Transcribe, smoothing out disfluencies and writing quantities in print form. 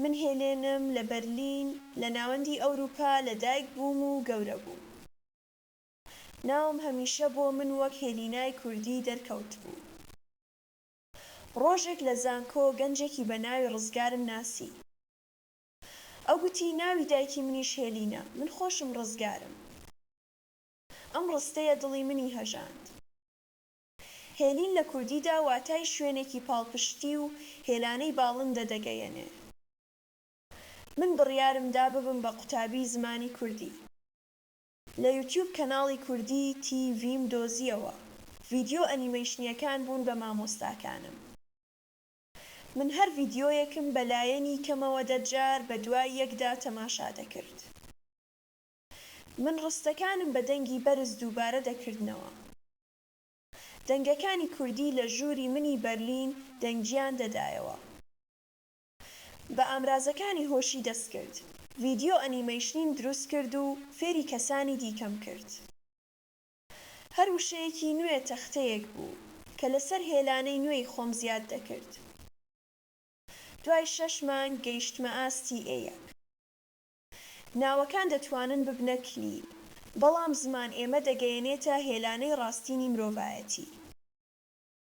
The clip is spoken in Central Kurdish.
من هێلێنم، لە بەرلین، لە ناوەندی ئەورووپا لەدایک بووم و گەورە بووم. ناوم هەمیشە بۆ من وەک هێلینای کوردی دەرکەوتبوو. ڕۆژێک لە زانکۆ گەنجێکی بە ناوی ڕزگارم ناسی. ئەو گوتی ناوی دایکی منیش هێلینە، من خۆشم ڕزگارم. ئەم ڕستەیە دڵی منی هەژاند. هێلین لە کوردیدا واتای شوێنێکی پاڵپشتی و هێلانەی باڵندە دەگەیەنێ. من بڕیارم دا ببم بە قوتابی زمانی کوردی. لە یوتیوب کەناڵی کوردی تی ڤیم دۆزییەوە، ڤیدیۆ ئەنیمەیشنییەکان بوون بە مامۆستاکانم. من هەر ڤیدیۆیەکم بە لایەنی کەمەوە دە جار بە دوای یەکدا تەماشا دەکرد. من ڕستەکانم بە دەنگی بەرز دووبارە دەکردنەوە. دەنگەکانی کوردی لە ژووری منی بەرلین دەنگیان دەدایەوە. بە ئامرازەکانی هۆشی دەستکرد، ڤیدیۆ ئەنیمەیشنیم دروست کرد و فێری کەسانی دیکەم کرد. هەر وشەیەکی نوێ تەختەیەک بوو، کە لەسەر هێلانەی نوێی خۆم زیاد دەکرد. دوای شەش مانگ گەیشتمە ئاستی ئێ یەک. ناوەکان دەتوانن ببنە کلیل، بەڵام زمان ئێمە دەگەیەنێتە هێلانەی ڕاستینی مرۆڤایەتی.